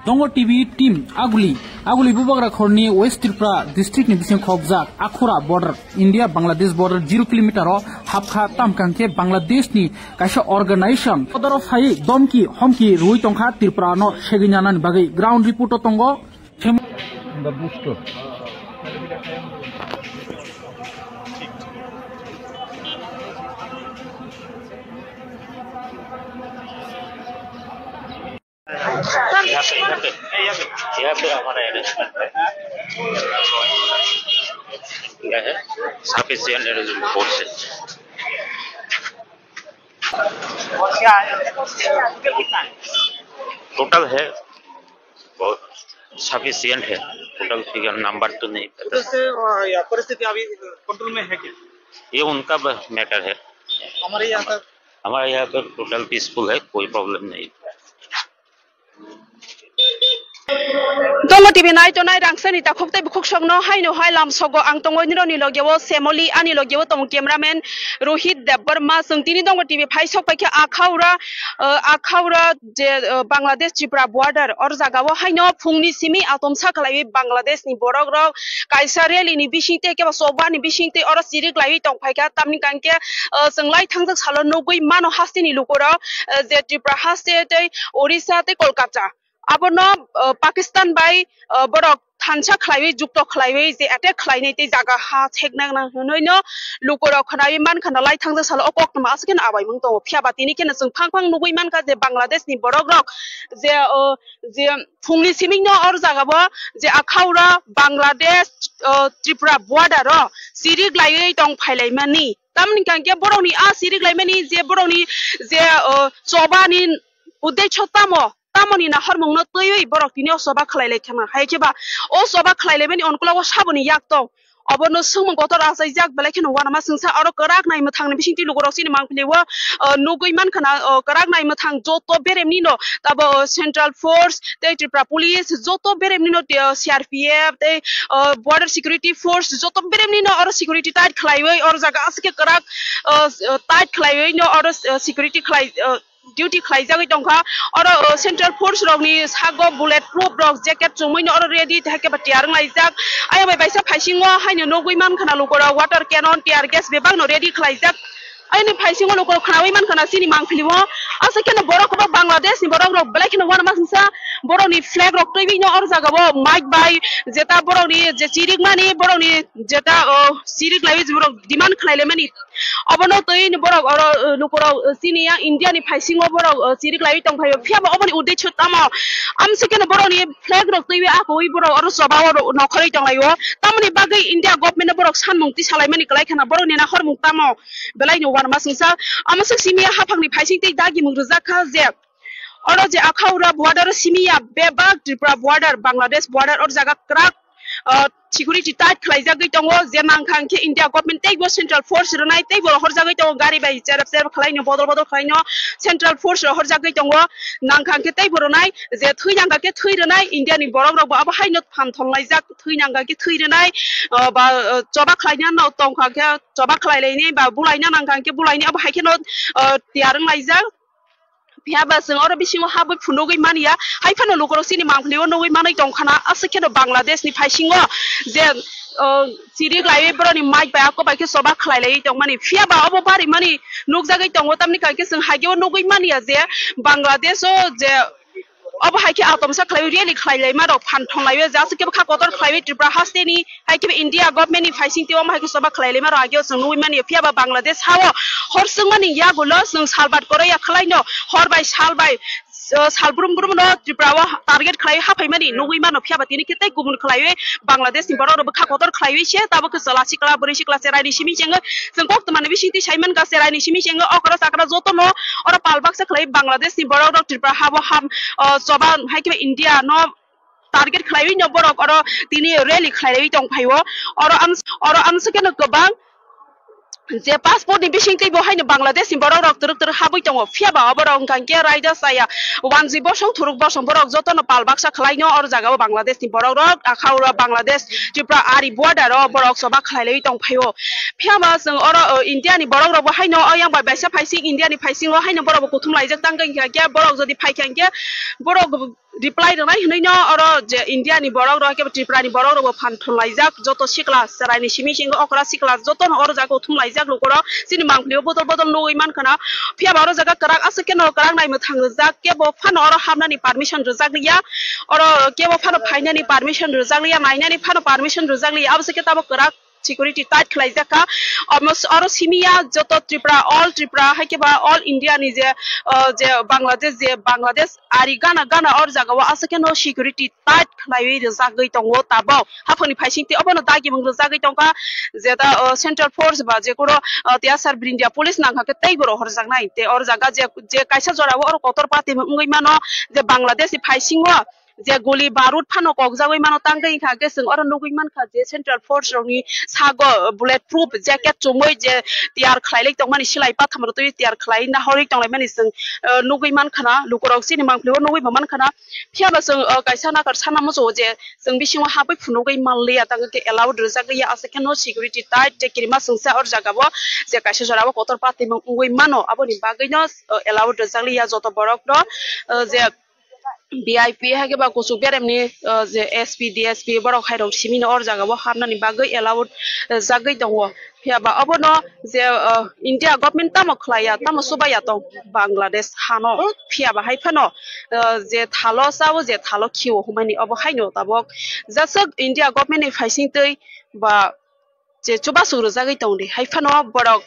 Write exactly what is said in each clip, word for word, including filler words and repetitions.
Dongo T V team Aguli, Aguli Bubagra khorni West Tripura district ni bising khokjak Akhura border, India Bangladesh border zero kilometer o hapkha, tamkang khe Bangladesh ni kaisa organization. Order o phai domki homki rui tongkha Tripura no segwi nanani bagwi. Ground report o tongo. The booster. यहाँ पे, यहाँ पे, यहाँ पे हमारा arrangement है। क्या है? Sufficient arrangement, बहुत से। Total है, बहुत sufficient है। Total figure number तो नहीं पता। उधर से, अ, या परिस्थिति अभी control में है क्या? ये उनका ब-, matter है। हमारे यहाँ का हमारे यहाँ पे total peaceful है, कोई problem नहीं। Dongo T V nai tongnai rangchakni takhuk tei bukhuk sokno haino hai lam sogo ang tongo nironi logeo Semoli, ani logeo tongo cameraman Rohit Debbarma. Chwng tini Dongo T V phai sok paikha Akhaura, uh, Akhaura je, uh, Bangladesh Tripura border, or jagao haino phungni simi atomsa khlaiwi Bangladesh ni borok rok kaisa rally ni bising tei kebo choba ni bising tei oro chirik laiwi tong phaikha, tamni kangkhe, uh, chwng lai thangjak salo nugwi mano hasteni lukurok, uh, je Tripura haste tei Orissa tei Kolkata. Abono, uh, Pakistan bai, uh, borok thansa khlaiwi, jukto khlaiwi, je attack khlainai tei jaga ha sekna nang hwnwi no lukurok khwnaiwi mankha no lai thangjak salo o koktwma aswk kheno abaimung tongo. Phiya ba tini kheno chwng phang phang nugwi mankha je Bangladesh ni borok rok je, uh, je phungni siming no or jaga bo je Akhaura Bangladesh, uh, Tripura border o chirik laiwi tong phailaimani. Tamni kangkhe borokni a chirik laimani je borokni je, uh, choba ni uddesho tamo, tamoni nahormungno twiwi borok tini o choba khlai lai khana. Hai khe ba o choba khlai laimani onkologo saboni yak tong. Obono swngmung kotor achaijak, belai kheno uanama swngsa oro kwrak nai mwthangni bisingtwi lukurok chini mangpili o, uh, nugwi mankha na, uh, kwrak nai mwthang joto beremni no tabo, uh, Central Force tei Tripura Police joto beremni no, uh, C R P F tei, uh, Border Security Force joto beremni no oro security tight khlaiwi oro jaga aswk khe kwrak, uh, uh, tight khlaiwi no oro, uh, security khlai, uh, duty khlaijagwi tongkha. Oro, uh, Central Force rokni sago bullet proof rok jacket chumui no oro ready hai khe ba tiyar wng laijak. Ayang bai baisa phaisingo haino nugwi mankha na lukurok water cannon, tear gas bebak no ready khlaijak. Ayoni phaisingo lukurok khnawi mankha na chini mangpili o. Aswk kheno borok bo Bangladesh ni borok rok belai kheno uanama swngsa borokni flag rok twiwi no oro jaga o mic bai jeta borokni je chirikmani borokni jeta, uh, chirik laiwi borok demand khlai laimani. Obono twi ni borok oro, uh, lukurok, uh, chini yang India ni phaisingo borok, uh, chirik laiwi tong phaio. Phiya ba oboni uddesho tamo? Amswk kheno borokni flag rok twiwi akowi borok oro choba o nokhorwi tong laio. Tamoni bagwi India government no borok sanmung tisa laimani kwlai khana borokni nahormung tamo? Belai no uanama swngsa. Amswk simi ya haphangni phaising tei dagimung rwjak kha je oro je Akhaura border simi ya bebak Tripura border, Bangladesh border or jaga kwrak, uh, security tight khlaijagwi tongo, je nangkha hwnkhe India government teibo Central Force rwnai, teibo rohorjagwi tongo, gari bai cherep cherep khlaino, bodol bodol khlaino Central Force rohorjagwi tongo, nangkha hwnkhe teibo rwnai, je thwi nangkha khe thwi rwnai, India ni borok rok bo abo haino phan thong laijak, thwi nangkha khe thwi rwnai, ah, ba, ah, choba khlaina no tongkha khe choba khlai laini, ba bulaina nangkha hwnkhe bulaini, abo hai kheno, ah, tiyar wng laijak. Phiya ba chwng oro bisingo habwi phunugwi manya, hai phano lukurok chini mangpili o nugwi manwi tongkhana, aswk kheno Bangladesh ni phaisingo je, uh, chirik laiwi borokni mic bai ako bai khe choba khlai laiwi tongmani. Phiya ba obo barimani nukjagwi tongo, tamni kangkhe chwng haikhe o nugwi manya je Bangladesh o je obo hai khe atomsa khlaiwi rally khlai laima rok phan thong laiwi, je aswk khe bwkha kotor khlaiwi Tripura hasteni hai khe India government ni phaising tei omo hai khe choba khlai laima rok ageo chwng nugwi manya. Phiya ba Bangladesh ha o hor chwngmani yagulo chwng salbat koroya khlaino hor bai sal bai, uh, sal brum brum no Tripura o target khlai haphaimani nugwi mano. Phiya ba tini khe tei kubun khlaiwi Bangladesh ni borok rok bwkha kotor khlaiwi se tabuk khe chwla sikla bwrwi sikla cherai ni simi chengwi chwng kok twmani bising twi sai mankha, cherai ni simi chengwi okra chakra joto no oro pal baksa khlai Bangladesh ni borok rok Tripura ha o ham, uh, choba hai khe India no target khlaiwi no borok oro tini rally khlaiwi tong phaio. Oro am, oro amswk kheno kwbang je passport ni bising twi bo haino Bangladesh ni borok rok twrwk twrwk habwi tongo. Phiya ba oborok wngkha hwnkhe raida chaya wanjwi bosong thuruk bosong borok jotono pal baksa khlaino oro jaga o Bangladesh ni borok rok akha oro Bangladesh Tripura ari border o borok choba khlai laiwi tong phaio. Phiya ba chwng oro, o, India ni borok rok bo haino oyang bai baisa phaising India ni phaising o haino borok bo kuthum laijak tang khe hwnkhe borok jodi phaikha hwnkhe borok reply rwnai hwnwi no oro je India ni borok rok, haikhe Tripura ni borok rok bo phan thumlaijak, joto sikla chwrai ni simi singo okra sikla joto no oro jaga o thumlaijak lukurok chini mangpili o bodol bodol nugwi mankha na. Phiya ba oro jaga kwrak aswk khe no kwrak nai mwthang rijak, kebo phano oro hapnani permission rijak liya, oro kebo phano phainani permission rijak liya, nainani phano permission rijak liya, abo se khe tamo kwrak security tight khlaijak kha. Omo s-, oro simiya joto Tripura, all Tripura, haikhe ba all India ni je, uh, je Bangladesh, je Bangladesh ari gana gana or jaga o aswk khe no security tight khlaiwi rwjagwi tongo tabok. Haphangni phaising twi obono dagimung rwjagwi tongkha, je da, uh, central force ba je kuro, uh, tiyasar Brindia police nangkha khe tei borok horjaknai. Te or jaga je, je kaisa jora o oro kotor patimung wngwi mano je Bangladesh ni phaisingo je guli barut phano kokjagwi mano, tangwi wngkha khe chwng oro nugwi mankha je central force rokni sago bullet proof jacket chumui je tiyar khlailai tongmani, silai patham rwtwi tiyar khlai nahorwi tonglaimani chwng, eh, nugwi mankha na, lukurok chini mangpili o nugwi bo mankha na. Phiya ba chwng, eh, kaisa nakar sana muchungo je chwng bisingo habwi phunugwi manliya, tangwi khe allowed rwjakliya, aswk khe no security tight je kirima chwngsa or jaga o je kaisa jora o kotor patimung wngwi mano, aboni bagwi no, eh, allowed rwjakliya joto borok no, eh, je V I P haikhe ba kuchuk beremni, uh, je S P, D S P borok hairok simi no or jaga o hapnani bagwi allowed, uh, jagwi tongo. Phiya ba obono je, uh, India government tamo khlaiya, tamo chubaiya tong Bangladesh hano. Phiya ba hai phano, uh, je thalo chao, je thalo khio humani obo haino tabok. Jaswk India government ni phaising twi ba je chubasuk rwjagwi tong di. Hai phano borok,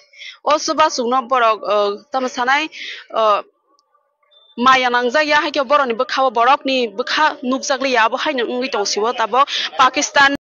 o chubasukno borok, uh, tamo sanai, uh, maya nangjak ya, hai khe borokni bwkha o, borokni bwkha nukjak liya, abo haino wngwi tong sio tabok. Pakistan